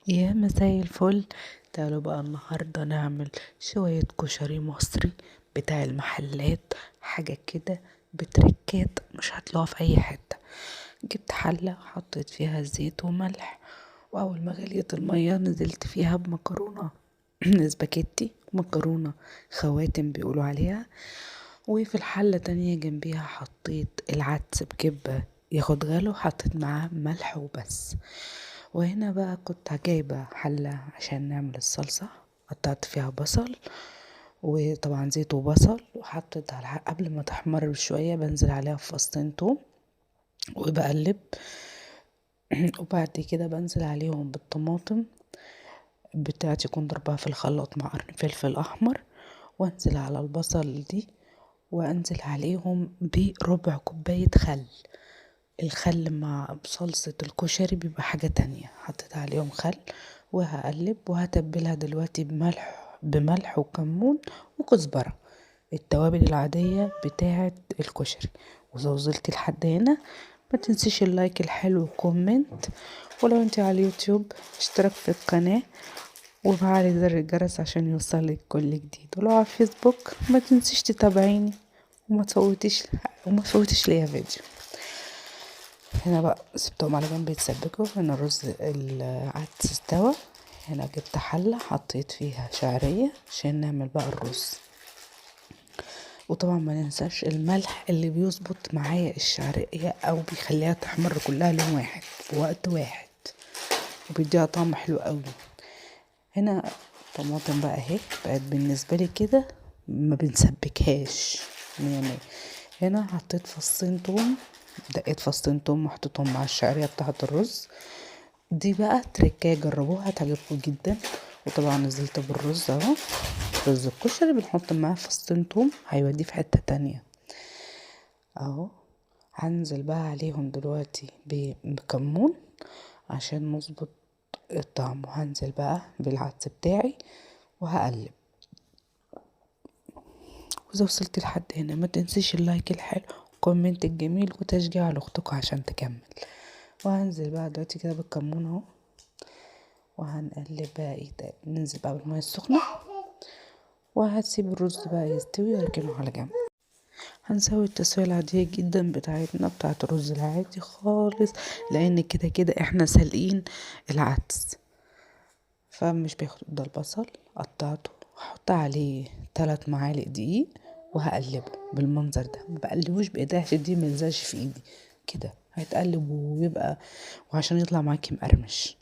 يا مساء الفل. تعالوا بقى النهاردة نعمل شوية كشري مصري بتاع المحلات، حاجة كده بتركات مش هتلاقوها في اي حتة. جبت حلة حطيت فيها زيت وملح، واول ما غليت المية نزلت فيها بمكرونة سباكيتي، مكرونة خواتم بيقولوا عليها. وفي الحلة تانية جنبيها حطيت العدس بكبة ياخد غلو، حطيت معاه ملح وبس. وهنا بقى كنت جايبة حلة عشان نعمل الصلصة، قطعت فيها بصل وطبعا زيت وبصل، وحطيت على قبل ما تحمر بشوية بنزل عليها بفصين توم وبقلب. وبعد كده بنزل عليهم بالطماطم بتاعتي، كنت ضربها في الخلاط مع قرن فلفل احمر، وانزل على البصل دي، وانزل عليهم بربع كوباية خل. الخل مع صلصة الكشري بيبقى حاجة تانية. حطيت عليهم خل وهقلب، وهتبلها دلوقتي بملح وكمون وكزبرة، التوابل العادية بتاعة الكشري. وإذا وصلتي لحد هنا ما تنسيش ال like الحلو وال comment، ولو انت على اليوتيوب اشترك في القناة وفعلي زر الجرس عشان يوصلك كل جديد. ولو على الفيسبوك ما تنسيش تتابعيني وما تفوتيش ليا فيديو. هنا بقى سبتهم على جنب يتسبكوا. هنا الرز العدس استوى. هنا جبت حلة حطيت فيها شعرية عشان نعمل بقى الرز. وطبعا ما ننساش الملح اللي بيظبط معايا الشعرية او بيخليها تحمر كلها لون واحد في وقت واحد، وبيديها طعم حلو قوي. هنا طماطم بقى اهي بقت بالنسبة لي كده ما بنسبكهاش مية مية. هنا حطيت فصين توم، دقيت فصين توم وحطيتهم مع الشعرية بتاعة الرز. دي بقى تركايه جربوها هتعجبكم جدا. وطبعا نزلت بالرز اهو، رز الكشري بنحط معاه فصين توم هيوديه في حتة تانية اهو. هنزل بقى عليهم دلوقتي بكمون عشان نظبط الطعم، وهنزل بقى بالعدس بتاعي وهقلب. واذا وصلت لحد هنا ما تنسيش ال like الحلو وال comment الجميل وتشجيع لاختكم عشان تكمل. وهنزل بقى دلوقتي كده بالكمون اهو، وهنقلب بقى ايه ده، ننزل بقى بالميه السخنه، وهسيب الرز بقى يستوي واركنه على جنب. هنسوي التسويه العاديه جدا بتاعتنا بتاعه الرز العادي خالص، لان كده كده احنا سالقين العدس فمش بياخد. ده البصل قطعته، هحط عليه 3 معالق دقيق وهقلبه بالمنظر ده. ما بقلبوش بايدي عشان دي ما يلزقش في ايدي كده، هيتقلب ويبقى، وعشان يطلع معاكي مقرمش.